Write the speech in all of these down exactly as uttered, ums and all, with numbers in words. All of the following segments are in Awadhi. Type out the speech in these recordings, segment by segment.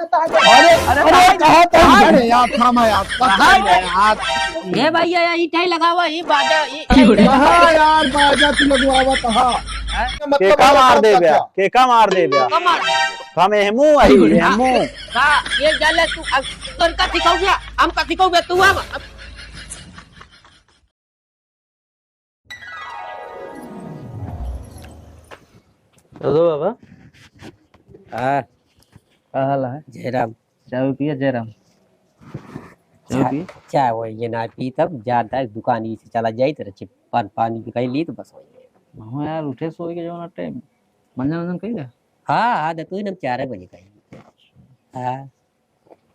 अरे, अरे, अरे, कहाँ था? अरे यार, थामा यार, पकड़ ले यार। ए भैया, यही टाई लगावा, ये बाजा, ये कहाँ यार बाजा तू लगवावत हा? मतलब केका मार दे बे, केका मार दे बे। केका मार? हम एहमू आई, एहमू। का, ये जाले तू, अब तोर का सिखाऊ बे, हम का सिखाऊ बे, तू अब, अब हेलो बाबा। हाँ। का हाल है? जयराम। चाय पिया जयराम? चाय चाय, पिया? चाय वही ये ना पी, तब जाता है दुकान ही से चला जाई, तेरे चिप-, पान, पानी भी कहीं ली तो बस वही है। हाँ यार, उठे सोई के जौन टाइम। मंजन, मंजन कही रहा? हाँ, हाँ, दतुई हम चार बजे कहीं। हाँ।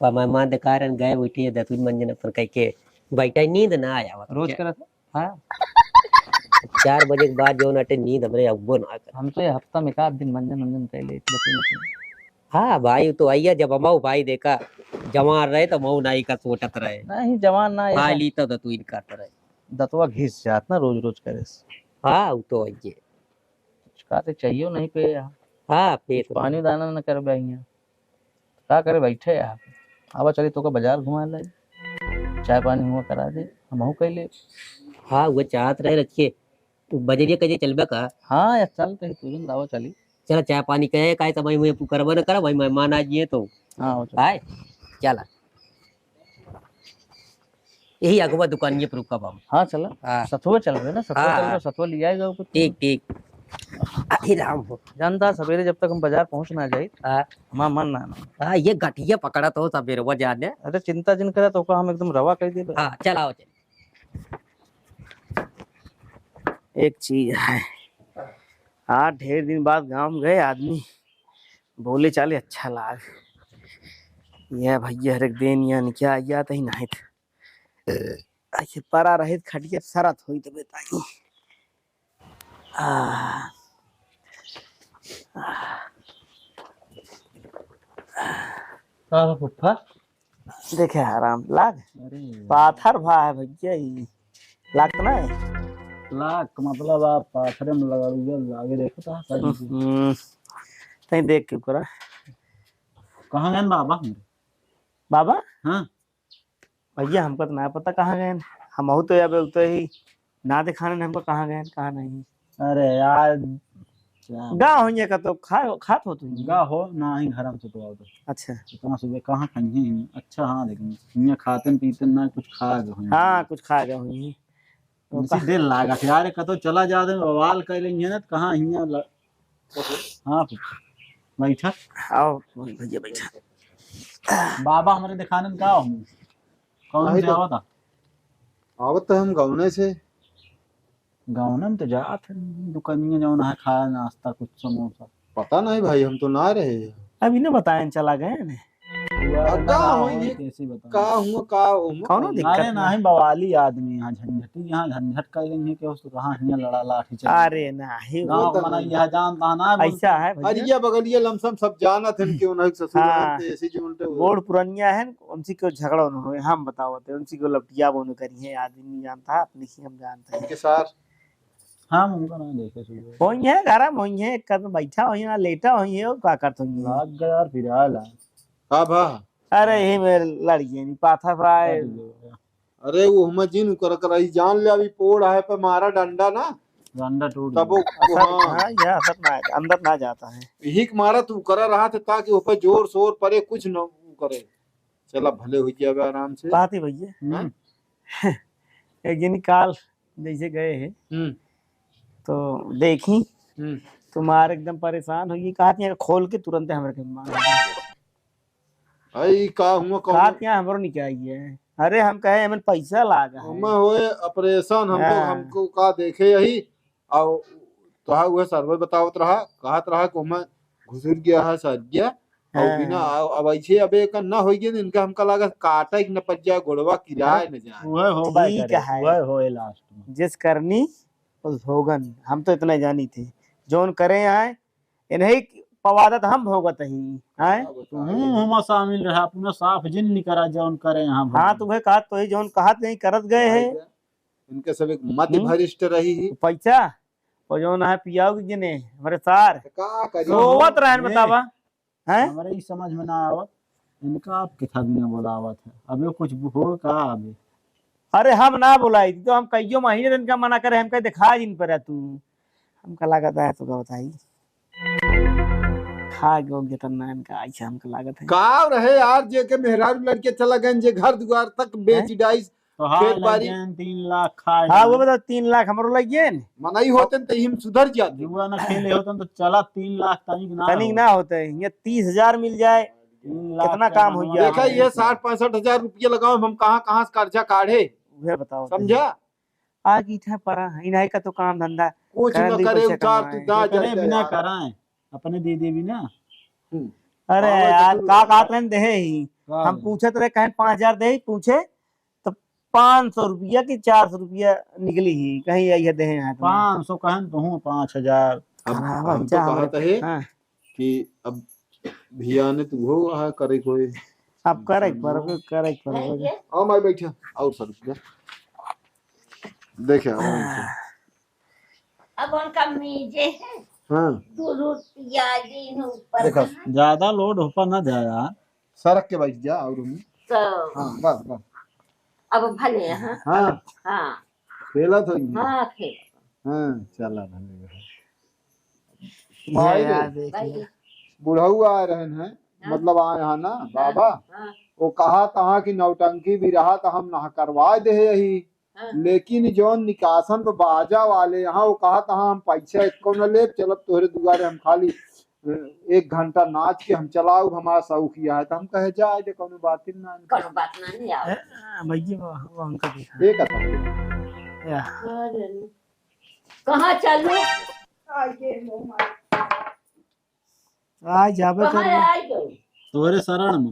पर मेहमान दे कारण गए उठे, दतुई मंजन अपन कह के बैठा ही, नींद ना आया। रोज करत है? हाँ। चार बजे के बाद जौन अटे नींद हमरे अब्बो ना करे। हम तो ये हफ्ता में एक आध दिन मंजन, मंजन कर ले, लेकिन हाँ भाई, तो आइया जब हमाऊ भाई देखा, जवान रहे तो मऊ नाई का सोचत रहे। नहीं, जवान ना, खा ऐसा ली तो दतुइन करत रहे। दतवा घिस जात ना रोज रोज करे से। हाँ, वो तो आइए। कुछ का तो चाहिए नहीं पे यार। हाँ, पे कुछ तो पानी दाना न करबे हियाँ। का करे बैठे यार? आवा चली तोका बाजार घुमा लाई, चाय पानी हुआ करा दे, हमहू कह ले। हाँ, वो चाहत रहे रखिए। तू बजरिया कहे चलबे का? हाँ यार, चल कहीं तुरंत आवा चली। चला चाय पानी कहे, काहे समय हुए तू करबे न करा, भाई मेहमान आ जिए तो। हाँ, आवा चल। आए, चला। यही अगवा दुकानिये पर रुका बाबू। हाँ, चला। हाँ। सतुआ चल रहे ना, सतुआ हाँ, चल रहे, हाँ। सतुआ ले आएगा ऊपर। ठीक, ठीक। अरे राम हो। जानता, सवेरे जब तक हम बाजार पहुँच ना जाई, हाँ। हमार मन ना, ना। हाँ, ये गठिया पकड़ा तो सवेरे वो जाने। अरे चिंता जिन करे, तो ओका हम एकदम रवा कर देबे। हाँ, चलाओ, चल। एक चीज है, आज ढेर दिन बाद गाँव में गए आदमी, बोले चाले अच्छा लाग। ये भैया हर एक दिन यहाँ निकल आ जाता ही नहीं था। ऐसे परा रहित खटिया सरत होई तो बताई। आह। का बा फुफ्फा? देखे हराम लाग। अरे। पाथर भा है भैया ई। लाग तो ना है? लाग मतलब आप पाथरे में लगा लीजिए, लागे देखो तो हाँ, कर दीजिए। हम्म। तहीं देख के करा। कहाँ गए बाबा हमरे? बाबा? हाँ। भैया, हमका तो ना पता कहाँ गए। हमहू तो अब उतरे ही ना दिखाने हमका कहाँ गए, कहाँ नहीं। अरे यार, क्या गा होइए का तो खा, खात हो तुम? गा हो ना ही घर में सुतवा दो। अच्छा। इतना सुबह कहाँ खाइए? अच्छा, हाँ, लेकिन हियाँ खाते न पीते ना कुछ खा गए होइए। हाँ, कुछ खा गए होइए। तो इसी का- देर लागा थे यार, कतो चला जाते, बवाल कर लेंगे ना, तो कहाँ हियाँ ल-, हाँ, बैठा। आओ, भैया, बैठा। बाबा हमरे दिखाने में का हूँ? कौन नहीं से तो। आवत आ? आवत तो हम गौने से। गौने में तो जात है, दुकानिया जौन है, खाया नाश्ता, कुछ समोसा। पता नहीं भाई, हम तो ना रहे। अभी ना बताएं, चला गए ने। यार, अब का ना होई हो, है? कैसे बताऊं? का हुआ, का हुआ? कौनो दिक्कत अरे नहीं। नहीं, बवाली आदमी यहाँ झंझटी, यहाँ झंझट कर लेंगे कि उसको कहाँ हियाँ लड़ा लाठी चला। अरे नहीं, गाँव वो तो बना नहीं। यहाँ जानता ना, बोलते ऐसा है भैया। अरिया बगलिया लमसम सब जानत हैं कि उन्हें ससुर हाँ। हैं, तो ऐसे जो उनके बूढ़ पुरनिया है, उनसे क्यों झगड़ा उन्होंने, हम बतावत है, उनसे क्यों लपटिया वो करी है, आदमी जानता है, अपने से हम जानते हैं। इनके साथ हम उनका ना देखे सुबह। होई है, गरम होई है, एक कदम बैठा होई है, ना लेटा होई है, और का करत होई है? लाग गया यार, फिर आला। का भा? अरे, यही में लड़ गए, नहीं पाथा फ्राई। लड़ गया। अरे, वो हमें जिन कर कर आई, जान ले, अभी पोड़ है पे मारा डंडा ना। डंडा टूट तब वो, गया। वो, असर, हाँ। हाँ, यह असर ना, अंदर ना जाता है। यही के मारा तू करा रहा था, ताकि वो पे जोर शोर पड़े, कुछ न करे। चला, भले हो जावे आराम से। बात ही भैया। हम्म। हाँ? एक दिन काल जैसे गए हैं, हम्म। तो देखी, हम्म। तुम्हारे एकदम परेशान होइए, कहा कि खोल के तुरंत हमरे के मार। आई का हुआ, कौन? कहा कि हमरो निकाइए। अरे हम कहे, "एमन पैसा लागा है।" हमें होए ऑपरेशन, हमको, हाँ। हमको का देखे यही, और तोहा उहे सर्वे बतावत रहा, कहत रहा कि हमें घुसुर गया है, सर गया, और हाँ। बिना, अब ऐसे अबे एक ना होई गया, इनका हमका लगा काटा एक न पड़ जाए, गोड़वा किराए न जाए। वह हो भाई ठीक करे, है। वह होए लास्ट में। जिस करनी उस भोगन, हम तो इतना ही जानी थे। जौन करे आए, इन्हीं पवादत हम भोगत ही, आए। तुहूँ हुमा शामिल रहा, अपना साफ जिन निकरा जौन करे यहाँ हाँ, भोगन। तुम्हें कहा तो ही जौन कहा नहीं करत गए भाई है। इनके सब एक मति हम्म। भ्रष्ट रही ही। पैसा, और जौन है पियाओ के जिने, हमारे सार। तो का करी? सोवत रहन ने। बतावा। हैं? हमरे ई समझ में ना आवत। इनका आप कितना दिन बोलावत है, अबे कुछ हो का अबे? अरे हम ना बोलाई, तो हम कइयो महीने दिन का मना करे, हमका देखा जिन पर तू। हमका लागत है, तो का बताई? खा गयो जतन ना इनका, ऐसे हमका लागत है। का रहे यार, जे के मेहरारू लड़के चला गए, जे घर दुआर तक बेच हैं? डाइस, तो हाँ, खेत लग बारी। गए तीन लाख खा हाँ, गए। वो बताओ, तीन लाख हमरो लग गए न। मनई होते न, तो हम सुधर जाते। जुआ ना खेले होते न, तो चला तीन लाख तनिक ना तनिक हो। ना होते। ये तीस हजार मिल जाए, तीन लाख कितना का काम हो गया? देखा, ये साठ पैंसठ हजार रुपया लगाओ, हम कहाँ, कहाँ से कर्जा काढ़े? उहे बताओ तनी। समझा? आज इठा परा है, इन्हें का तो काम धंधा कुछ करन न दे, करे, पैसा उतार कमाए। तू जा, जा, एकरे जा बिना यार। कराएं, अपने दे देबी ना। हम्म। अरे पावे तो यार, तू का कहत रहन देहे ही? का हम है? पूछत रहे, कहें पाँच हजार दे, पूछे तो पाँच सौ रुपया कि चार सौ रुपया निकली ही, कहीं यही देहे हैं तुम्हें। पाँच सौ कहन तो हूँ, पाँच हजार। अब करावा हम तो चाह कहत रहे। है हाँ। कि अब भियाने तू हो, वहाँ करे कोई। अब करे के पड़बे, करे के पड़बे। आओ माई बैठा, और सर रुक जा। देखे, आओ उनसे। अब उनका मीजे है। हाँ। दो रोटियां दिन ऊपर देखा, कहाँ? ज्यादा लोड हो पा ना जाए यार। सरक के बैठ जा और हम। तो हाँ, बस, बस। अब भले, हाँ। हाँ। हाँ। खेलत होई। हाँ, खेलत। हाँ, चला भले। ये माई रे, यार देखिए। बुढ़ऊ आ रहे हैं, हाँ। मतलब आए हैं ना, हाँ, बाबा। हाँ। वो कहा तहाँ कि नौटंकी भी रहा तो हम ना करवा दे यही। हाँ। लेकिन जौन निकासन पे बाजा वाले यहाँ, वो कहा तहाँ हम पैसा एको न लेब, चलब तोहरे दुआरे हम खाली, अ, एक घंटा नाच के हम चलाऊ, हमारा शौक यह है। तो हम कहे जाए दे, कौनो बात ही ना। कौनो बात ना, नहीं आओ। ए, भैया, वो, वो हमका दिखा। ये कहता है। या। अरे, कहाँ चलू? आइए, लो माई। आ जाबे कहाँ करी। आइ गई? तोहरे शरण में।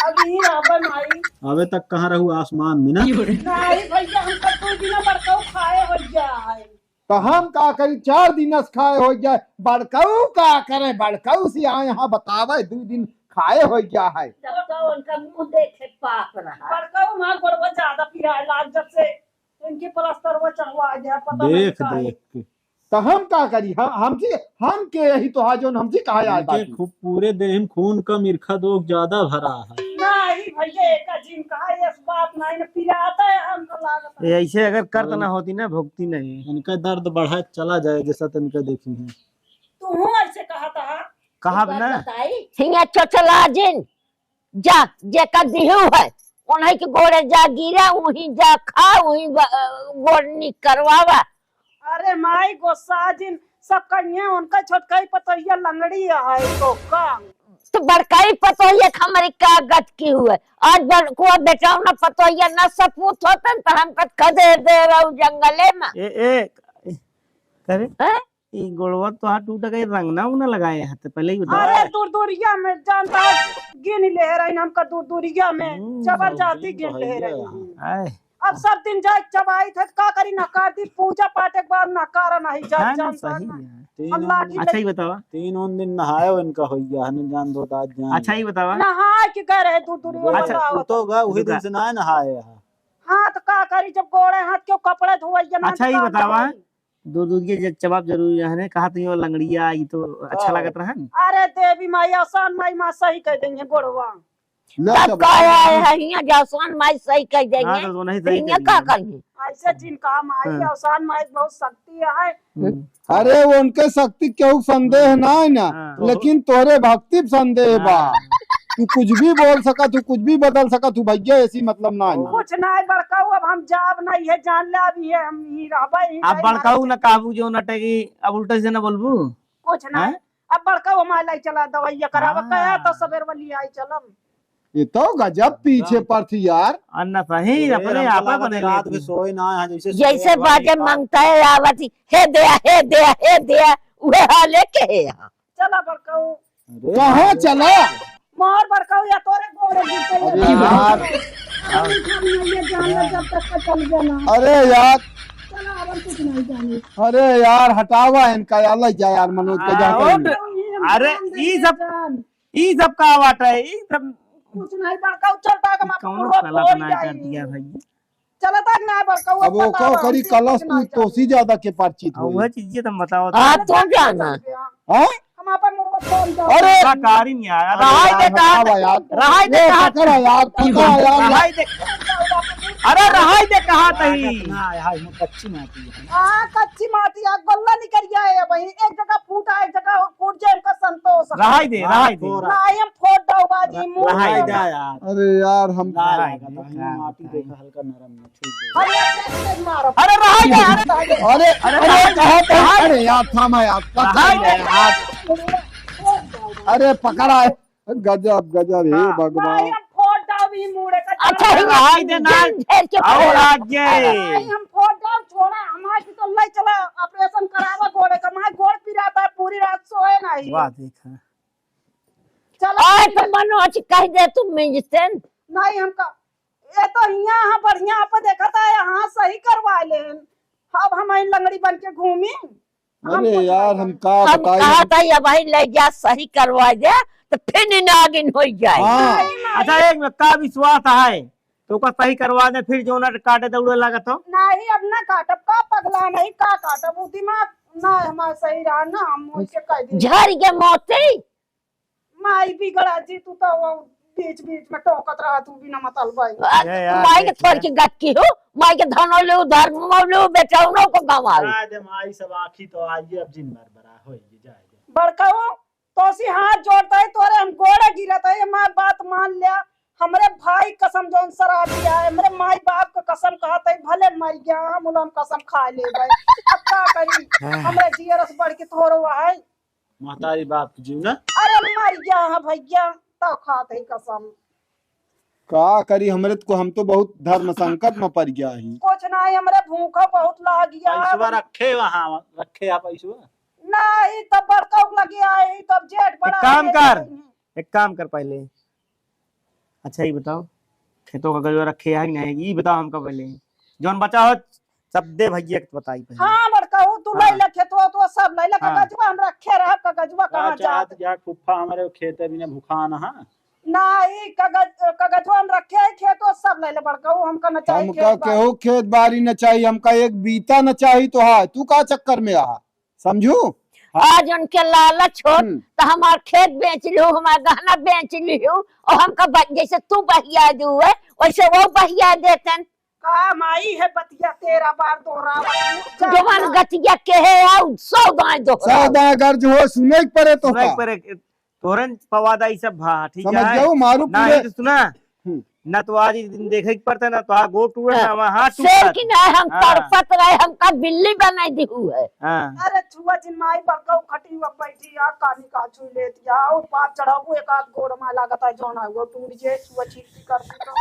अभी आबे माई। अबे तक कहाँ रहू, आसमान में ना? नहीं भैया, हम तो दो दिन बड़काऊ खाए हो गया है। तो हम का करी, चार दिन से खाए हो गया, बड़काऊ का करे, बड़काऊ से आए यहाँ बतावे, दो दिन खाए हो गया है। तब तो उनका मुंह देखे पाप रहा। बड़काऊ मार गोड़वा ज्यादा पिराए लाग, जब से इनके प्लास्टर वो चढ़वा दिया, पता नहीं देख, का है। देख के। तो हम का करी? हम, हमसे, हम के यही तो हा जौन हमसे कहा जाए इनके बात। खूब पूरे देह में खून का मिरखा दोग ज्यादा भरा है। नहीं भैया, एका जिन कहा, ये बात नहीं ना, पिराता है हमको लागत है। ये ऐसे अगर करत ना होती ना, भुगती नहीं। इनका दर्द बढ़ा चला जाए, जैसा तो इनका देखी है। तू हूँ ऐसे कहा था। कहा एक बात ना। बताई? हिया चोचला जिन। जा, जेका दिहु है, उन्हीं के गोड़े जा गिरा, उहीं जा खा, उहीं ब-, गोड़ निक करवावा। अरे माई गोसाजिन, सब कहिए उनका छोटकाई पतोहिया लंगड़ी है तो का? तो बड़काई पतोहिया के हमारी का गत की हुए? आज बड़कुआ बेटौना पतोहिया ना सपूत होतन तो हम कत खदे दे रहू जंगले में। ए, ए, ए, करे? हैं? ई गोड़वा तो हाथ टूट गए, रंगना उंगना लगाए हाथ, पहले ही बता। अरे, दूर दूरिया में जानता है, गिन ले रही हमका दूर दूरिया में, हम्म, जबर जाति गिन ले रही। आए। अब सब दिन जाए चबाई थे, का करी, नकार दी, पूजा पाठ एक बार नकार नहीं जाए, हाँ, ना, जानता सही ना। है। तीन हम उन लाठी अच्छा, ले ये बतावा। तीन उन दिन नहाए इनका हो गया है, जान दो, आज जान अच्छा, दो। ये बतावा। नहाए के गए रहे दूर दूरिया में, अच्छा, बताओ। वो तो गए, वही दिन से ना नहाए हैं। हाँ, तो का करी, जब गोड़े हाथ के कपड़े धोवैया ना, अच्छा, ये का बतावा। करी? दूर दूर के ज-, जवाब जरूरी है, कहा तो यो लंगड़िया, ई तो अच्छा हाँ। लागत रहन। अरे देवी माई, आसान माई, माँ सही कह देंगे गोड़वा। ना तब जवाब का आया है, हियाँ जो आसान माई सही कह देंगे, हाँ, तो वो नहीं सही हियाँ कह का देंगे। कही? ऐसे जिन कहा माई, हाँ। आसान माई बहुत शक्ति है। हम्म। अरे, वो उनके शक्ति केहू संदेह ना है ना, हाँ। लेकिन तोहरे भक्ति पे संदेह बा। हाँ। तू कुछ भी बोल सकत हूँ, कुछ भी बदल सकत हूँ भैया, ऐसी मतलब ना है ना। कुछ ना है बड़काऊ, अब हम जाब ना, ये जान ले, अब ये हम ही रहबे, ही अब रही बड़काऊ मारे। ना कहबू जो नटे की, अब उल्टा से ना बोलबू। कुछ ना है? अब बड़काऊ हमारे लाई चला दवाइया करावे, हाँ। कहे तो सवेर वाली आई चलम। ये तो गजब पीछे हाँ। पड़ थी यार। अन्ना सही, अरे, अपने हमको आपा लागत बने रात में लेती। सोए ना है, जैसे जैसे सोए वाली बाजे का। मांगता है आवत ही, "हे दया, हे दया, हे दया", उहे हाले के है यहाँ। चला बड़काऊ। अरे कहाँ भाई। चला? मोर बड़काऊ या तोरे गोड़े गिरते अरे या यार। ये जान ले जब तक का चल गया ना। अरे यार। चला, अब हम कुछ नहीं जाने। अरे यार, हटावा इनका यार, ले जा यार मनोज के हाँ, जाके। और अरे, ई सब जान। ई सब का बात है? ई सब कुछ नहीं, बड़काऊ चलता है, हम कौनो पूरा कला खोल बनाए जाई। कर दिया भाई। चलता ना बड़काऊ, अब अब ओका बताओ, करी हमसे कलश कुछ तू नहीं तोसी जाने। ज्यादा के परिचित अब होई। वह चीजें तो बताओ तो। हाँ, तो जाना। हाँ? वहाँ पर मुड़वा फोड़ दो। अरे! का कारी नहीं आया। अरे रहाई यार, दे कहा हटावा यार। रहाई दे ये कहा। पकड़ा यार, पकड़ा यार। रहाई दे। अरे रहाई दे कहा तही। ना, यार, हम कच्ची माटी है। हाँ, कच्ची माटी है, गोल्ला निकल गया है भाई। एक जगह फूटा, एक जगह फूट जाए, इनका संतोष है। रहाई दे, हाँ, रहाई दे। थोड़ा। नहीं, हम फोड़ दो बाजी, मुंह रहाई में। दे यार। अरे यार, हम ना, रहाई ना, दे, ना, ना, माटी ना। देखा हल्का नरम है। अरे, अरे, अरे, अरे, अरे, अरे, अरे, कहाँ पे? अरे, अरे, अरे, यार, थामा यार, पकड़ ले यार। अरे, पकड़ा है। गजब, गजब, हे हाँ। भगवान। नहीं, हम फोड़ डाल ही मूड़े का अच्छा, छोड़ा। ही आई दे ना। जेल, जेल के और फोड़। आगे। नहीं, हम फोड़ डाल, छोड़ा, हमारे की तो ले चला, ऑपरेशन करावा गोड़े का, हमारे गोड़ पिराता है, पूरी रात सोए नहीं। वाह, देखा। चलो, आए ठीक तो है। मनोज कह दे तुम म्यूजिशियन। नहीं, हमका ये तो हियाँ, हाँ, बढ़िया आप देखत है, हाँ, सही करवा लेन। अब हम आई लंगड़ी बन के घूमी। हम अरे कुछ यार, नहीं हम करें। का हम बताई? कहा था, ये भाई ले जा, सही करवा दे, तो फिर नागिन हो जाए। हाँ। नहीं, नहीं। अच्छा, एक में का विश्वास है, तो ओकर सही करवा दे, फिर जो ना काटे दौड़े लागत हो। नहीं, अब ना काटब, का पगला नहीं, का काटब, वो दिमाग ना हमारा सही रहा ना, हम उनके कह दी। झर के मोती। माई बिगड़ा जी, तू तो वो बीच बीच में टोकत रहा, तू बिना मतलब भाई। आ, ए, यार, माई के देख थोड़ ले। के गटकी हो, माई के धनो ले, धर्म ले, बेटा उनो को गंवाओ। जाए दे माई, सब आँखी तो आइए, अब जिन बार बड़ा होइए, जाए दे। बड़काऊ, तोसी हाथ जोड़ता है, तोरे हम गोड़े गिरत है, हमार बात मान लिया। हमरे भाई कसम जौन शराबी है, हमरे माई बाप का कसम कहत है, भले मर गया, हम उलम कसम खा लेबै। अब का करी, हाँ। हमरे जियरस बढ़ के थोड़ो है। महतारी बाप की जीव ना। अरे मर गया है भैया, तब खात है कसम। का करी हमरे को, हम तो बहुत धर्म संकट में पड़ गया ही। कुछ नहीं, हमरे भूखा बहुत लाग गया। पैसवा रखे वहाँ, रखे आप पैसवा। नहीं, तब बड़का लगे आई, तब जेठ एक बड़ा काम है। कर, एक काम कर पहले। अच्छा, ये बताओ, खेतों का गजवा रखे है कि नहीं? ये बताओ हमका पहले। जौन बचा हो, सब दे भैया के बताई पहले। हाँ, बड़का हो, तू हाँ। लैला खेतवा, तो सब लैला हाँ। कागजवा हम रखे रहा, कागजवा कहाँ अच्छा, जात? आज जा फुफ्फा हमारे खेते बिना भुखान, हाँ। नहीं, कागज, कागजवा हम रखे है खेतवा, सब लैला बड़का हो, हमका न चाहिए हमका खेत बाड़ी। केहू खेत बाड़ी न चाहिए, हमका एक बीता न चाहिए तो हाँ, तू का चक्कर में आ? समझू? आज उनके लालच होत, हम्म। तो हमार खेत बेच लिहू, हमार गहना बेच लिहू, और हमका ब-, जैसे तू बहिया दू है, वैसे वो बहिया देतन। का माई है बतिया तेरा बार दोहरावा। जवान गतिया के है, आउ सौ दाएं दोहरावा। सौ दाएं गर्ज हो, सुने के परे तो सुने के का? परे, तोहरन पवादा ई सब भा, ठीक समझ है? जाओ, मारू ना, पूरे। ये तो सुना, हम्म। ना तो आज ई दिन देखे के पड़ता, ना तो आ गोड़ टूटा, हाँ। ना वहाँ हाथ शेर टूटा। की ना हम हाँ। तड़पत रहे, हमका बिल्ली बनाई दिहू है। हाँ। अरे छुआ जिन माई बड़का खटिया बैठी आ, कानी का छुई लेत या, और पाप चढ़ाऊ एक आध गोड़ मा लागत है, जौन है वो टूट जे, छुआ छीट की कर दी तो।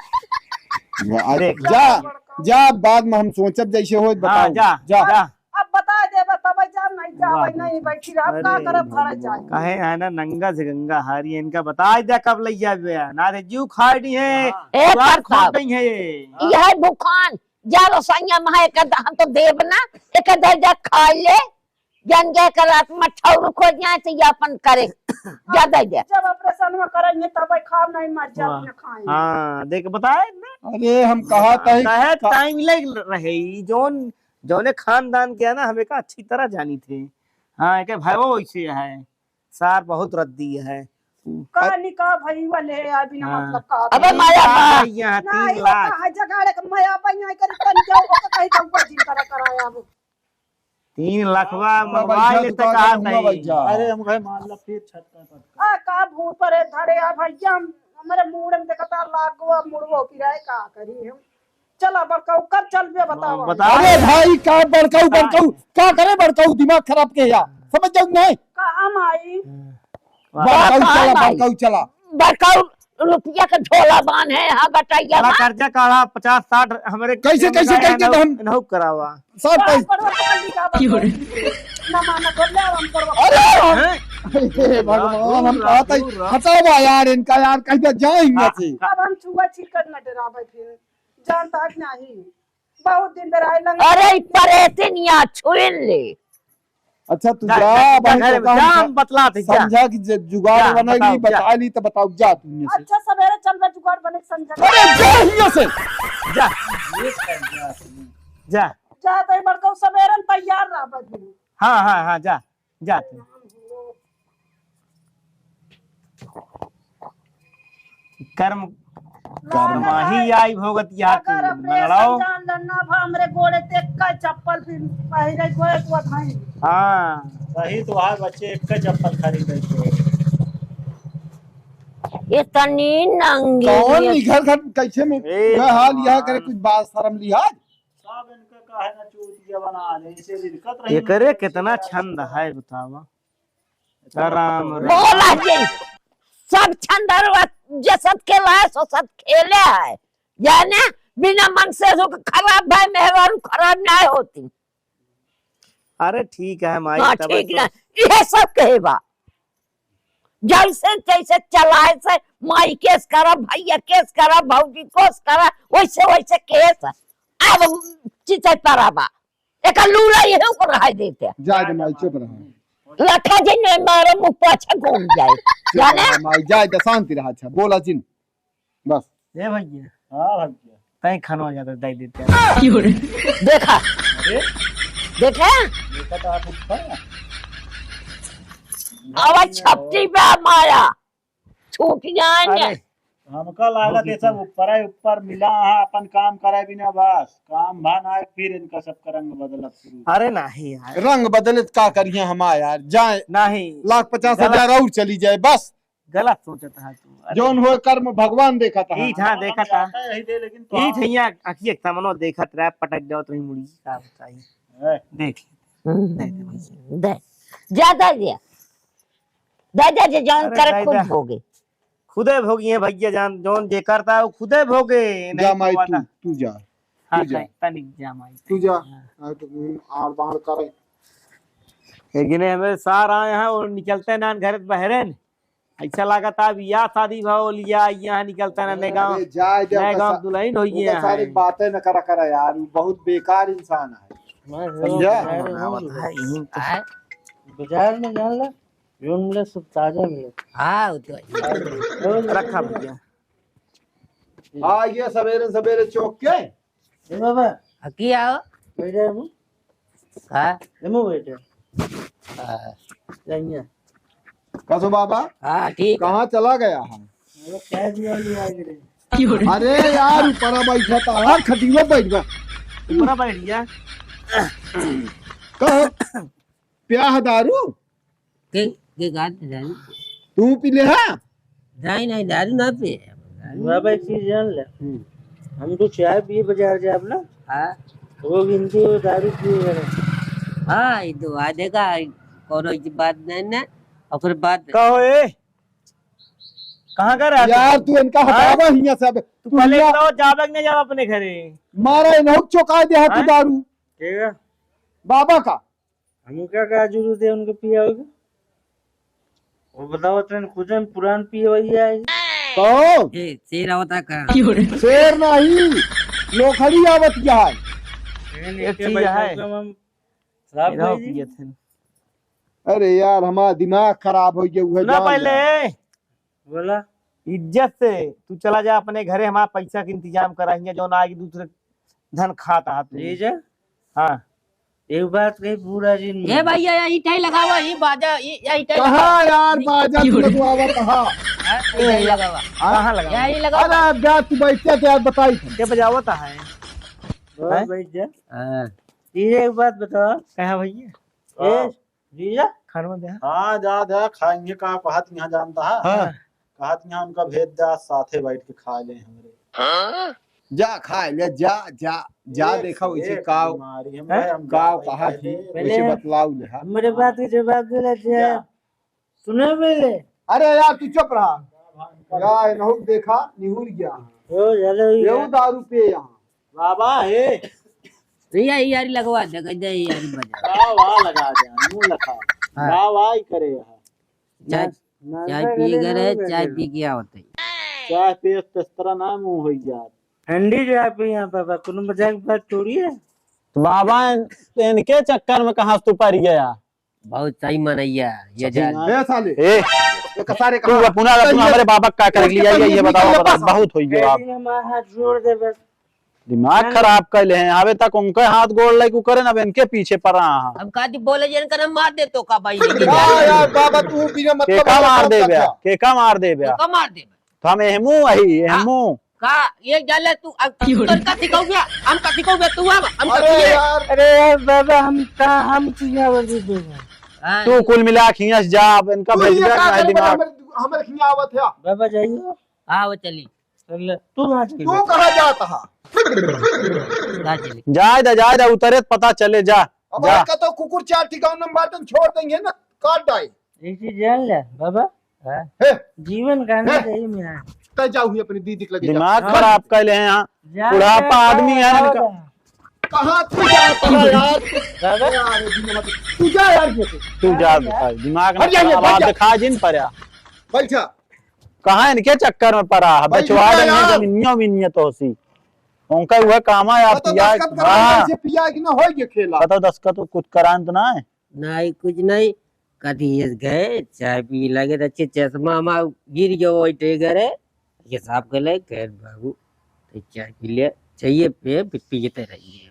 अरे देख। जा, जा, बाद में हम सोचब जैसे होई, हाँ, बताओ। जा, जा। जा। अब बता देबे तब जाब, नहीं जाब, वाह। नहीं बैठी रहब, का अरे, करब, घर जाए। काहे है ना, नंगा से गंगा हारी, इनका बता दे कब ले जाबे, ना रे जीव खाई दी है, हाँ। ए, स्वाद प्रताप। खोट नहीं है ये। यह भुखान, जा लो सैया महा, एक आध हम तो देब ना, एक आध जा खा ले, जन जाए कर रात में ठौर खो जाए तो ये अपन करे, जा दे दे। जब ऑपरेशन में करेंगे तब खाब, नहीं मर जाब, वाह। ना खाएंगे। हाँ, देख बताए ना। अरे हम कहा था ही कहे का- टाइम लग रहे, ई जौन जौने खानदान के है ना, हम एका अच्छी तरह जानी थे। हाँ, एके भाईओ वैसे है, सार बहुत रद्दी है। का निकाह भई वाले है, बिना हाँ। मतलब का अबे तीन माया लाख बा। भैया, ना, तीन ई लाख। कहाँ जगाड़े के माया बा, यहाँ कर तन जाओ, तो कहीं तो ऊपर जिन करा कराया अब। तीन लाखवा हाँ, मंगवा बैठा ले तो तो का कहा करूँगा, नहीं। बैठा। अरे, हम कहे मान ला फिर छटका पटका। आ, का भूत परे धरे, आ भैया, हम, हमारे मूड़ में देखता लागो, अब मुड़वो पिराए, का करी हम? चला बड़काऊ, कब चलबे बतावा। बताओ। अरे भाई, का बड़काऊ, हाँ। बड़काऊ, का करे बड़काऊ, दिमाग खराब के या, समझ जाऊ नहीं? कहाँ माई? बड़काऊ चला, बड़काऊ चला। बड़काऊ रुपया के झोला बांधे, हाँ, बटैया चला मा। कर्जा काढ़ा पचास साठ हमरे कैसे, कैसे, कैसे तो हम इनहू करावा। सब बाप पैसे। पड़वा के पंडित का बाप। ना माना बोल ले, हम पड़वा। अरे! हैं? हे भगवान, हम कहत हई, हटावा यार इनका यार, कहीं तो जाए इनमें से। अब हम छुआ छीकर न डरावे फिर। जानता है कि नहीं? बहुत दिन बेराए लंग- अरे, ई परेतिन या छुइन ले। अच्छा, तू जा, जा, जा, भाई, जा, तो जा, काम हम बतलात ही, जा। समझा कि जे जुगाड़ जा, बनाई बताओ, ली, जा। बता ली, तो बताओ, जा तू यहाँ से। अच्छा, सवेरे चल, मैं जुगाड़ बने के समझा। अरे, जा यहाँ से। जा। जा। जा, तो ये बड़काऊ सवेरे में तैयार रह बजू। हाँ, हाँ, हाँ, जा, जा तू। कर्म, कर्म। माही आई भोगत या तू अगर अपने मंगलाओ। जान लन्ना भा हमरे गोड़े ते का चप्पल फिर पहिरे कोई को भाई। हाँ। सही तो है बच्चे, एक का चप्पल खरीदे थे। इतनी नंगी कौन है। निघर घर कैसे में ए वह हाल यह भगवान। करे, कुछ बात शर्म लिहाज। सब इनका काहे ना चूतिया बना दे, इसे रिलकत रही एकरे कितना छंद है बतावा। राम, राम। बोला जी, सब छंदरवा जे सब खेला है, सो सब खेले है। जाने, बिना मन से जो खराब भाई मेहरारू खराब नहीं होती। अरे ठीक है माई, हाँ, तब ठीक तो ना, ये सब कहेबा। जैसे जैसे चलाए से, माई केस करा, भैया केस करा, भौजी केस करा, वैसे वैसे केस। अब चिचे पराबा। एका लूला यही ऊपर रहाई देते। जाए दे माई, चुप रहा। लठा जे नहीं मारे, मुँह पाछा घूम जाए। चुप जाने? रहा माई, जाए दे, शांति रहा। अच्छा, बोला जिन, बस। ए भैया। हाँ भैया। तैं खाना ज्यादा दे देते हैं। देखा? अरे? देखा? देखा तो आप ऊपर। अब छपटी पे माया। छूट जाए ने। अरे। हमका लागत है सब ऊपर है, ऊपर मिला है, अपन काम करे बिना बस। काम भान आए, फिर इनका सबका रंग बदलत शुरू। अरे नहीं यार। रंग बदलत का करिए हम यार, जाए। नहीं। लाख पचास हजार गलत। और चली जाए, बस। गलत सोचत है तू। अरे। जौन होए कर्म भगवान देखत है। ई हाँ, हाँ, देखत है। यही दे, लेकिन तो ई हाँ। ठैया अखिए के सामने देखत रहे, पटक जाओ तो ही मुड़ी, का बताई। ए। देख। हम्म। दे दे भैया। दे। ज्यादा दिया। दादा जी जौन अरे करे दादा। खुद भोगे। खुदे भोगी है भैया जान, जौन जे करता है वो खुदे भोगे, नहीं जा तो माई, वाला। तू, तू जा, हाँ, तू जा। तै-, तनिक जा माई, तू जा। हाँ। आ तो आड़ बाड़ करे। लेकिन हमें सार आए हैं और निकलते ना घर से बहरे न। ऐसा लागत है अब या शादी भाव लिया, यहाँ निकलता ना नए गाँव, अरे जाए दे, नए ओकर गाँव सा-, दुल्हन होई ओकर है। सारी बातें न करा करा यार, वो बहुत बेकार इंसान है। मैं समझा? मैं हाँ, बताई, यही तो। आए? बाजार में जान ले, जौन मिले सब ताजा मिले। हाँ, वो तो है। रखा भैया। हाँ, ये सवेरे सवेरे चौक के। ए बाबा। हाँ, की आओ? बैठे हैं। हाँ। एमो बैठे। हाँ। जाइए। कसो बाबा? हाँ, ठीक है। कहाँ चला गया है? अरे, क्या दिया लिया है रे? अरे यार, ऊपरा बैठा था, हाँ, खटिया बैठ गया। ऊपरा बैठ गया। कहो, प्याह दारू? के, के गात जानी? तू पी ले हा? नहीं, नहीं, दारू ना पिए। बाबा, एक चीज जान ले। हम्म। हम तो चाय पिए बाजार जाब ना। हाँ। वो गिनती हो दारू पिए वाला। हाँ, ये तो आ देखा, कोनो की बात नहीं ना, ओकर बात कहो ए, कहाँ का रहा तू? यार, तू इनका हाँ? हटावा हियाँ से अब। तू तू पहले हियाँ बताओ, जाबे कि नहीं जाबे अपने घरे? मारा इन्हों चौंका दे हा तू हाँ? दारू। ठीक है। बाबा का। हमका का जरूरत है उनके पियावे के? वो बताओ, तन खुदे में पुरान पिए वही है। कौन? ए, शेर आवता का? शेर नहीं, लोखड़ी आवत है। ये एक चीज है। हम शराब इधर पिए थे। अरे यार, हमारा दिमाग खराब हो गया, वो है सुना जान पहले। ले। बोला। इज्जत से तू चला जा अपने घरे, हमारा पैसा के इंतजाम करा, हियाँ जौन आगे दूसरे धन खाता है तू। ले जा। हाँ। एक बात कही पूरा दिन ए में। भैया, यही टाई लगावा, ये बाजा, ये, यही टाई कहाँ लगावा। यार बाजा तू लगवावा कहाँ? हाँ, यही टाई लगावा। हाँ? कहाँ लगावा? यही लगावा। अरे अब जा तू बैठ के यार बताई थे। के बजावत है? बहुत हैं? बैठ जा। हाँ। ये एक बात बताओ। कहाँ भैया? ए, हाँ। जीजा? खानवा दे। हाँ, जा, जा, खाएंगे का, कहत यहाँ जानता है? हाँ। कहत यहाँ उनका भेज दे, साथे बैठ के खा ले हमरे। हाँ? जा, खा ले, जा, जा, जा, एक देखा से वैसे एक काव, बीमारी, हम हैं? भाई, हम काव जा, कहा भाई, थी, पहले वैसे बतलाऊ ले, हाँ। हमरे बात के जवाब दे रहे थे। क्या? सुने पहले। अरे यार, तू चुप रहा। यार, नहुक देखा, निहुर गया। ओ, चलो, ये ये। दारू पिए यहाँ। बाबा, हे। तो ये यारी लगवा दे, गंजा ये यारी बजा। वाह, वाह, लगा दे, मुंह लगा। हाँ। वाह, वाह ही करे यहाँ। चाय, ना, चाय ना, पिए ना, गए ना, रहे, ना, चाय ना। पी के आवत है। चाय पिए तो इस तरह ना मुंह हो जात। ठंडी चाय पी यहाँ, बाबा, कोनो मजाक बात थोड़ी है। बाबा, इनके चक्कर में कहाँ से तू पड़ गया? बहुत सही मनैया, ये सही जान। ना। ए साले। ए, एक सारे तू कहा। अपना, अपना सही है। हमारे बाबा का कर लिया, ये, ये बताओ, बताओ, बहुत हो गया आप। हमारा हाथ जोड़ दे बस। दिमाग खराब कर ले हैं, अबे तक उनके हाथ गोड़ लेके करे ना, अब इनके पीछे पड़ा है। अब का जी बोले, इनका ना मार दे तो का भाई, लेकिन हाँ यार, बाबा तू बिना मतलब केका वाला मार काम दे कर बे, दिया। केका मार दे बे। केका मार दे बे। तो हम एहमू अही, हाँ। एहमू। का? ये जान ले तू, अब तू तोर का सिखाऊ गया? हम का सिखाऊ गया? तू अब, हम का अरे सिखाए? यार। अरे यार, बाबा, हम का, हम सिखावत ही देगा। हाँ, तू ये कुल मिला के हियां से जा, अब इनका तू भेज ये दे, का नहीं करे, दिमाग। हमारे, हमारे हियां आवत है। बाबा, जाइए। हाँ, वो चली। चल ले, तू कहाँ चल तू रहा? कहाँ जाता है? कहाँ चली? जाए दे, जाए दे, उतरे तो पता चले, जा, अब जा। आज का तो कुकुर चार ठिकाने में बाटन छोड़ देंगे ना, काट डाए। एक चीज जान ले, बाबा। हाँ। हे। जीवन का ना हे। सही में है। तय जाओ ही अपनी दीदी के लगे जा। दिमाग हाँ। खराब कर ले हैं यहाँ। जा, बुढ़ापा जा, आदमी है जा, इनका। जा। कहाँ तू जाता है यार? बाबा। यार, ये दिमाग, तू जा यार ये से। तू जा, जा। दिमाग हट जा, ये खराब, बैठ जा। दिखा जिन पर आ। बैठ जा। कहाँ इनके चक्कर में पड़ा है? बैठ बेचवा जा देंगे यार। जमीनियों मिनियों तो होसी। उनका वह काम है, आप बताओ, पिया, दस्तखत करा हाँ। दे, पिया कि ना होई ये खेला। बताओ, दस्तखत तो कुछ करान तो ना है? नहीं, कुछ नहीं। कदी ये गए, चाय पी लगे, तो अच्छे चश्मा मा गिर गयो, वही टे करे, ये साफ कर ले, कह बाबू, तो चाय पी ले, चाहिए पे, पी-, पीते रहिए।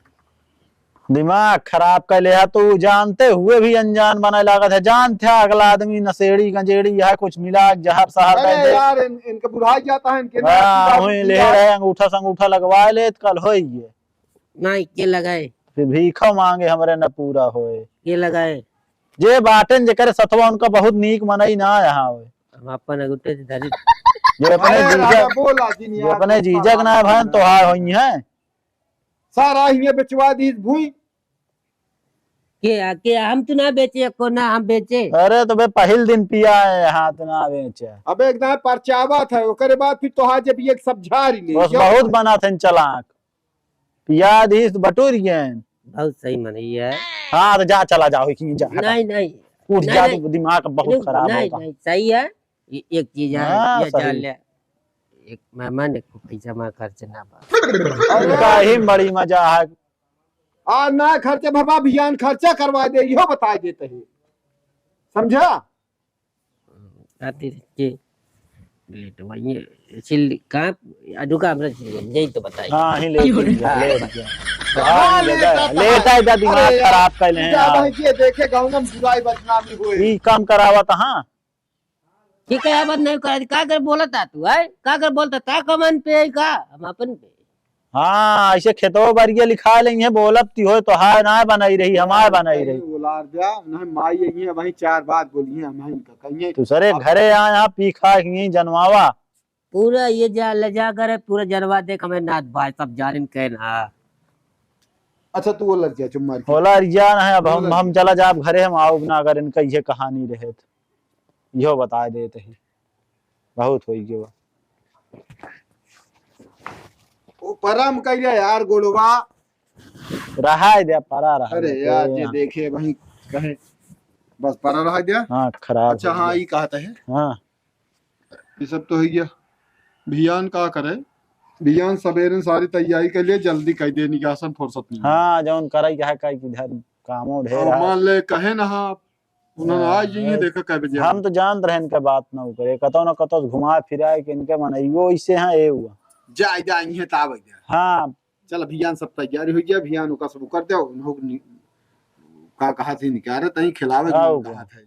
दिमाग खराब कर ले है तू, जानते हुए भी अनजान बनाए लागत है। जानते हैं अगला आदमी नशेड़ी गंजेड़ी है, कुछ मिला जहर सहर अरे दे दे। यार, इन-, इनके बुढ़ाई जाता है, इनके हाँ, नाक वहीं ले रहे, अंगूठा संगूठा लगवा ले, तो कल होई ये। नहीं, के लगाए? फिर भीखा मांगे हमरे न पूरा होए। के लगाए? जे बाटेन जेकरे सथवा उनका बहुत नीक मनई ना यहाँ होए। हम अपन अंगूठे से धरी। जो अपने अरे जीजा, राजा, बोला जिन जो यार, अपने जीजा के ना भन तोहार होई हैं। सारा हियाँ बेचवा दी भूई। के, के हम तो ना बेचे, को ना हम बेचे। अरे तो बे पहिल दिन पिया है, हाथ ना बेचे। अबे एकदम परचावत है, ओकरे बाद फिर तोहार जब ये सब झारी ले, बस जो बहुत बना थे चालाक। पिया दीस बटोर गए। बहुत सही मनई है। हाँ, तो जा, चला जाओ, कि जा, हटा। नहीं, नहीं। उठ नहीं, जा, नहीं। तू दिमाग बहुत रुक, खराब नहीं, होता। नहीं, सही है। ये एक चीज है, हाँ, ये सही। जान ले। एक मेहमान एक को पैसा में खर्च ना बा। उनका ही बड़ी मजा है। आज ना खर्चा भरबा, भियान खर्चा करवा दे, इहो बता देते हैं। समझा? खातिर के लेट वही सिल का अजुका हमरा यही तो बताई। हाँ, ही लेट ही जा, लेट जा। हाँ, हाँ, लेट लेट आ, आता लेट है। आ, इधर दिमाग अरे यार, खराब कर ले हैं क्या यार। भाई, ये देखे गाँव में बुराई बदनामी होए। ई काम करावत, हाँ। ठीक है, अब नहीं कर, का कर बोलत आ तू, है? का कर बोलत आ, ता कमन पे है का? हम अपन पे। हाँ, ऐसे खेतवा बारिया लिखा लेंगे, बोलब ती होए तो हाय ना बनाई रही, हमार बनाई रही। बोलार द्या, नहीं माई यही है, वहीं चार बात बोली है, हम इनका कहिए। तू सरे अब घरे आ, यहाँ पी खा के यहीं जनवावा। पूरा ये जा, ले जा करे, पूरा जनवा देख, हमें नाथ भाई सब जानिन के ना। अच्छा, तू वो लग जा, चुप मार के। होला रिया ना है, अब वो हम, लग हम जा। चला जाब घरे, हम आउब ना, अगर इनका ये कहानी रहे तो। इहो बताए देत ही, बहुत होई गवा। ओ परम कइले यार गोड़वा। रहाय दे, परा रहा अरे दे, यार, कोई जे ना। देखे वहीं कहे, बस परा रहा दे। हाँ, खराब अच्छा, हो हाँ, गया। ई कहत है। हाँ। ये सब तो हो गया। भियान का करे? भियान सबेरे सारी तैयारी कर लिए, जल्दी कर दे, निकासन फुर्सत नहीं। हाँ, जौन करे के है, काहे कि इधर कामो ढेर और है। मान ले, कहे ना, हाँ, उन्होंने हाँ, आज यही बस। देखा कै बजे हम आए। तो जानत रहे इनके बात ना करे, कतौ ना कतौ से घुमा फिरा के इनके मनइयो ऐसे हैं, ए हुआ। जा, जा, इहे ताव जा। हाँ। चल, अभियान सब तैयारी हो गया, अभियान ओका सब कर दे, उन्हों नि-, का कहा थे निकाले, तहीं खिलावे के हाँ, मन हुआ। कहा थे।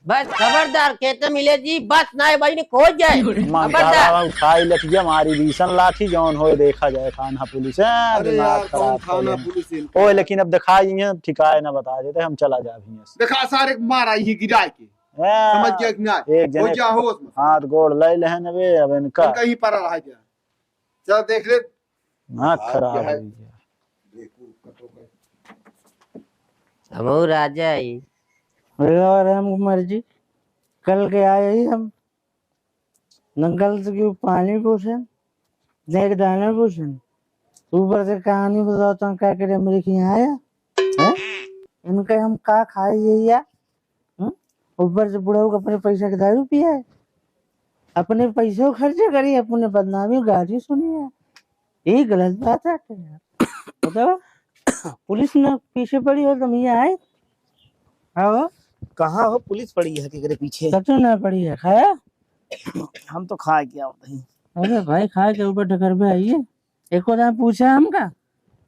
बस खबरदार, कहते मिले जी, बस ना भाई ने खोज जाए। मन खबरदार। कहा उठाई लठ गया, मारी बीसन लाठी, जौन होए देखा जाए, थाना पुलिस है, अरे दिमाग यार, कौन खराब थाना कर ले। पुलिस इनका? ओए, लेकिन अब दिखाई नहीं है, ठिकाए ना बता देते, हम चला जा अभी यहाँ से। देखा सारे के मारा ही गिराए के। हाँ, समझ गया कि ना? एक जने हो जा होश में। हाथ गोड़ ले लेहन अबे, अब इनका। इनका ही परा रह गया। चल देख ले। नाक खराब हो गया। देखो, कटो कर। हमहू राजा ही। अरे और हम मर्जी। कल के आए ही हम। न कल से क्यों पानी पूछन, न एक दाना पूछन। ऊपर से कहानी बताओ तो क्या करे, मेरे के यहाँ आया? हैं? इनका हम का खाए ये या? हम्म? ऊपर से बुढ़ऊ के अपने पैसा के दारू पिया है, अपने पैसों खर्च करी, अपने बदनामी गाली सुनी है। यही गलत बात है यार। बताओ, पुलिस न पीछे पड़ी हो तुम ये आए? हाँ हो? कहाँ हो पुलिस पड़ी है केकरे पीछे? कतौ ना पड़ी है, खाया? हम तो खा के आवत ही। अरे भाई, खा के ऊपर ढकर पे आइए। एको दान पूछा हमका?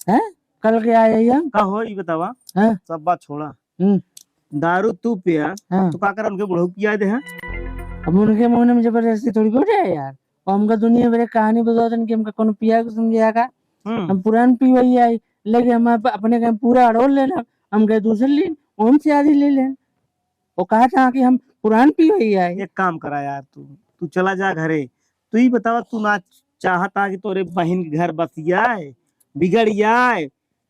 हैं? कल के आए हैं हम। का हो, ई बतावा। हैं? सब बात छोड़ा। हम्म। दारू तू पिया, हाँ। तो का कर उनके बुढ़ऊ पिया दे, हैं? अब उनके मुंह में जबरदस्ती थोड़ी को जाए यार। और हमका दुनिया भर के कहानी बतावत हन कि हमका कोनो पिया के समझे आगा। हम्म। हम पुरान पीवई आई, लेकिन हम अप-, अपने के पूरा अड़ोल लेना, हम गए दूसरे लीन, ओम से आधी ले लेन। वो कहा था कि हम पुरान पीवई आई। एक काम करा यार, तू, तू चला जा घरे। तू ही बतावा, तू ना चाहता कि तोरे बहिन के घर बस जाए, बिगड़ जाए,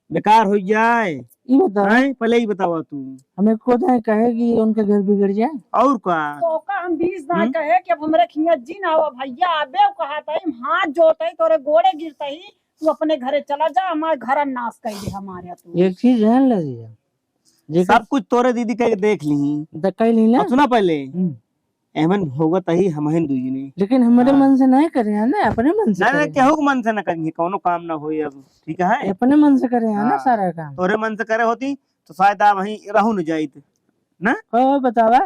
बेकार हो जाए? ई बतावा। हैं? पहले ई बतावा तू। हमें को दाएं कहे कि उनके घर बिगड़ जाए? और का? तो का हम बीस दाएं हम्म? कहे कि अब हमरे खिया जिन आवा भैया, आबे उ कहा तई, हम हाथ जोड़तई, तोरे गोड़े गिरतई, तू अपने घरे चला जा, हमारे घर नाश कर दे हमारे तू। एक चीज जान ले भैया, जेकर सब कुछ तोरे दीदी कह के देख ली। द-, कह ली ना? अब सुना पहले। हम्म। एमन भोगत ही हमहिन दुई जने। लेकिन हमरे हाँ। मन से नहीं करे हैं ना, अपने मन से नहीं, करे नहीं, हैं। केहू के मन से ना करिए, कौनो काम ना होई अब, ठीक है? अपने मन से करे हैं ना हाँ। सारा काम। तोरे मन से करे होती, तो शायद आप वहीं रहू न जाइत, ना? और बतावा,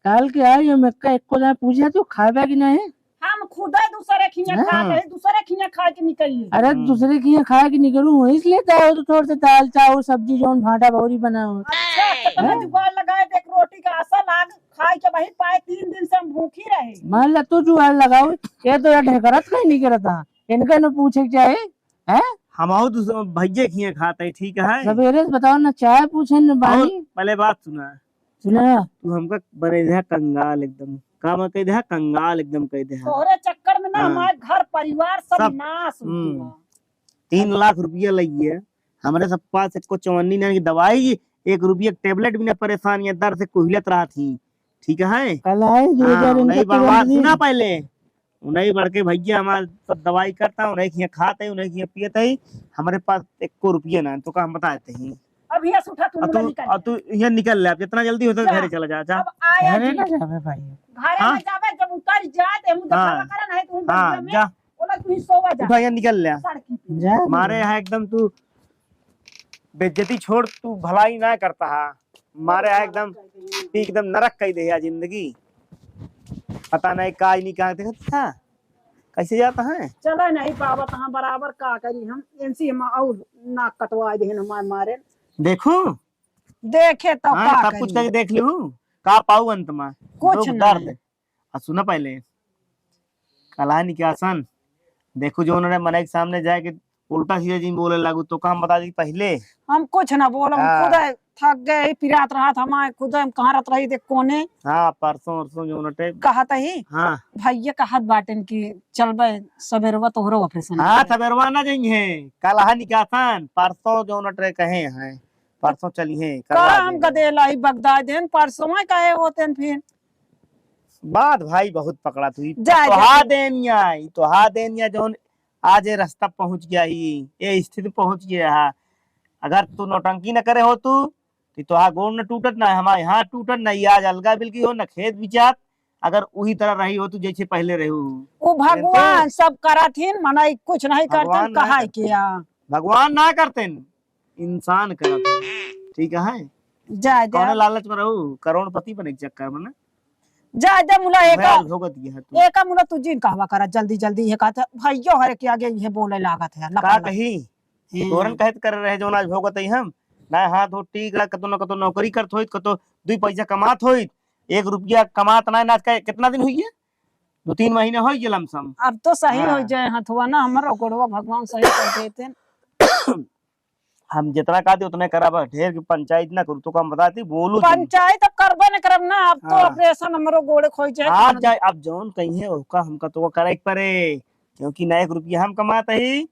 काल के आई हम एक्का एको दाएं पूछे, तू खाबे कि नहीं? हम खुदे दूसरे खिया हाँ। खाए, दूसरे खिया खाए के निकलिए। अरे, हम्म। दूसरे खिया खाए के निकलू, वहीं से लेता हो तो थोड़ा सा दाल, चावल, सब्जी, जौन भाटा भौरी बनाओ। अच्छा, कितना हैं? जुगाड़ लगाए, देख, रोटी का आशा लाग, खाए के वही पाए, तीन दिन से हम भूखी रहे। मान ला, तू जुगाड़ लगाओ, ये तो यार ढेकरत कहीं नहीं करता, इनका न पूछे के चाहे, हैं? हम आओ तो भैया खिया खाते, ठीक है? सवेरे से बताओ ना, चाय पूछे न और पानी। पहले बात सुना, सुना। तू हमका बने दे कंगाल एकदम। का मैं कह दे? कंगाल एकदम कह दे। तोहरे चक्कर में ना हाँ। हमार घर परिवार सब सब, नाश हो हम्म। गया। तीन लाख रुपया लगिए। हमरे सब पास एको चवन्नी ना की दवाई, एक रुपया के tablet भी ना, परेशान या दर्द से कुहलत रहत ही। ठीक है? कल आए, दो हाँ, हजार इनका उन्हीं बा-, तुरंत बात दी। सुना पहले। उन्हीं बड़के भैया हमार सब दवाई करता, उन्हीं खिया खात है, उन्हीं खिया पियत है। हमरे पास एको रुपया ना, तो का हम बताते हैं। अब हियां से उठा, तू अब मुला तू, निकल। अब तू हियां निकल ले, अब जितना जल्दी हो सके जा। घरे चला जा, जा। अब आया घरे जी। ना जाबे भाई। घरे हाँ? ना जाबे, जब उतर जाए, ते मुँह देखावा हाँ। करे, नहीं तू हाँ, बगिया में, जा। बोला तू ही सोवा जा। उठा, हियां निकल ले। सड़की पे। जा। मारे यहाँ एकदम तू बेइज्जती छोड़, तू भलाई ना करता है। मारे यहाँ एकदम, एकदम नरक कह दे यार जिंदगी। पता नहीं का ही नहीं कहा देखा था। कैसे जाता है? चला नहीं पावत हाँ बराबर, का करी हम, इनसे हम और नाक कटवा दे हमारे मारे। देखो। देखे तो हाँ, का सब कुछ करी? करके देख लूँ, का पाऊ अंत में? कुछ दुख, नहीं। दर्द। आ सुना पहले, कलानी के आसन, देखो जो उन्होंने मनई के सामने जाए के उल्टा सीधा जिन बोले लागू, तो का हम बता दी पहले? हम कुछ ना बोलम, हाँ। खुद थक गए, पिरात रहत हमारे, खुद हम कहाँ रहत रही, देख कोने। हाँ, परसों, परसों जो उन्होंने कहत ही, हाँ। भैया कहत बाटेन कि चलबे सबेरवा तोहरो operation हाँ, करबे। सबेरवा ना जाइए, कल हा निकासन, परसों जो उन्होंने कहे हैं, परसों चलिए, का करवा हम देंगे। गदेला ही बगदा देन, परसों में कहे होते हैं फिर। बात भाई बहुत पकड़ा तू। जा, तोहा जा। देनिया, ई तोहा देनिया जौन आज ये रास्ता पहुँच गया ही, ये स्थिति पहुँच गया है। अगर तू नौटंकी न करे हो तू, तो तोहा गोड़ न टूटत, ना हमारे हाथ टूटत, ना ये आज अलगा बिलकी हो, ना खेत बिचात। अगर उही तरह रही हो तू जैसे पहले रही हो। वो भगवान सब करत हिन, मनई कुछ नहीं करते, भगवान ना कहा करते। किया। भगवान ना करते, इंसान करत है। ठीक है? जाए दे। कौने लालच में रहू? करोड़पति बने के चक्कर में ना? जाए दे मुला, वह एका, आज भोगत गया है तू। एका मुला तू जिन कहवा करा, जल्दी, जल्दी ये कहत है, भैयो हरे के आगे ये बोले लागत है, का लपा लप। कही? हम्म। तोरन कहत कर रहे जौन आज भोगत है हम। ना हाथ हो ठीक रहा, कतो ना कतो नौकरी करत होइत, कतो दुई पैसा कमात होइत, एक रुपया कमात ना, ना के-, कितना दिन हुई है? दो तीन महीने हो गए लमसम। अब तो सही हाँ। हो जाए हथवा ना, हमरो गोड़वा भगवान सही कर देते। हम जितना कहते उतने करा, बस ढेर की पंचायत ना करू, तो हम बताती, बोलू जिन। पंचायत अब करबे न करब ना, अब तो हाँ। Operation हमरो गोड़े खोई जाए, आज कौन जाए, अब जौन कहीं है, ओका हमका तो करे के पड़े, क्योंकि ना एक रुपया हम कमात ही,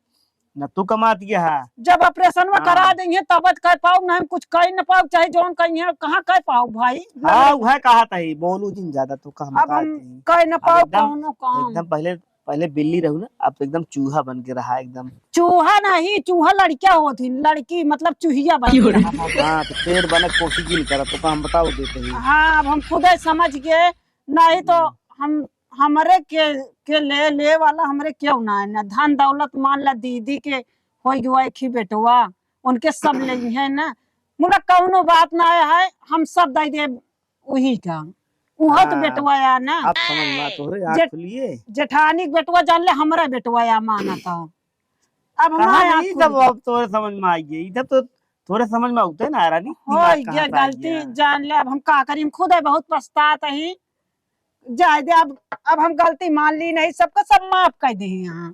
ना तू कमात गया है। जब operation में हाँ। करा देंगे, तब कह पाऊ, ना हम कुछ कह न पाऊ, चाहे जौन कहीं है, कहाँ कह पाऊ भाई? हाँ, वह कहा था ही, बोलू जिन ज्यादा, तो का हम अब बता हम देते हैं। कह न अब पाऊ एकदम, कौनो काम। एकदम पहले पहले बिल्ली रहू ना, अब तो एकदम चूहा बन के रहा एकदम। चूहा नहीं, चूहा लड़किया होत ही, लड़की मतलब चूहिया बन के रहा। हाँ, तो शेर बने के कोशिश ही नहीं करा, तो काम बताओ देते ही। हाँ, अब हम खुदे समझ गए, नहीं तो हम्म। हम, हमरे के, के ले, ले वाला हमरे क्यों ना है ना, धन दौलत मान ला दीदी के हो गया एक ही बेटवा, उनके सब ले है ना, मुला कौनो बात ना है, हम सब दे दे उही का। उहो तो हाँ, बेटवा या ना। अब समझ में आ तोहरे आँख जेठ-, खुलिए। जेठानी के बेटवा जान ले, हमरा बेटवा या मानत हो। अब कहाँ हमारे आँख नहीं, खुल तब गई। अब तोहरे समझ में आई गई, ई तब तो तोहरे समझ में उठे ना रानी, हो दिमाग गया कहाँ से आ गलती, गया? जान ले, अब हम का करी, हम खुद है बहुत पछतात ही। जाए दे, अब अब हम गलती मान ली नहीं, सबका सब माफ कर दे यहाँ।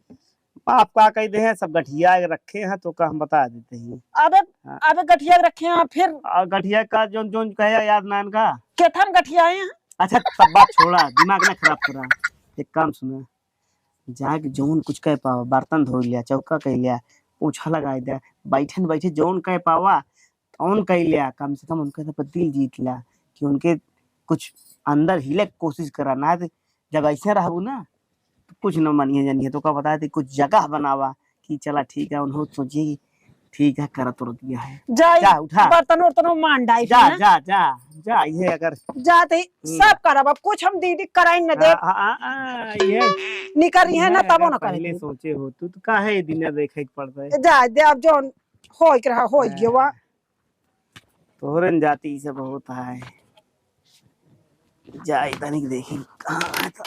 माफ का कह दे हैं, सब गठिया के रखे हैं, तो का हम बता देते हैं। अबे हाँ। अबे गठिया के रखे हैं फिर। और गठिया का जोन जोन कहे याद ना इनका। केथन गठिया है? अच्छा, सब बात छोड़ा, दिमाग ना खराब करा। एक काम सुना, जाके जौन कुछ कह पावा, बर्तन धो लिया, चौका कह लिया, पोछा लगाए दिया, बैठन बैठे जौन कह पावा तौन कह लिया। कम से कम उनके सब दिल जीत लिया कि उनके कुछ अंदर हिले के कोशिश करा। ना तो जब ऐसे रहबू ना तो कुछ न मानिए जानिए। तो का बताए थे, कुछ जगह बनावा कि चला ठीक है, उन्हों सोचिए कि ठीक है, करत उरत गया है। जा, जा, उठा। बर्तन उर्तन मान डाई जा, फिर ना। जा, जा, जा, ये अगर जाते ही हम्म। सब करब, अब कुछ हम दीदी कराई न दे। आ, आ, आ, आ, ये निकर रही है ना, मैं तबो अगर न करे पहले दे। सोचे हो तू तो काहे दिन देखे के पड़ता है। जा दे, अब जो होई के रहा, होई हाँ। गया वा। तोहरन जाति ई सब बहुत है। जाई तनिक देखी कहाँ है तो।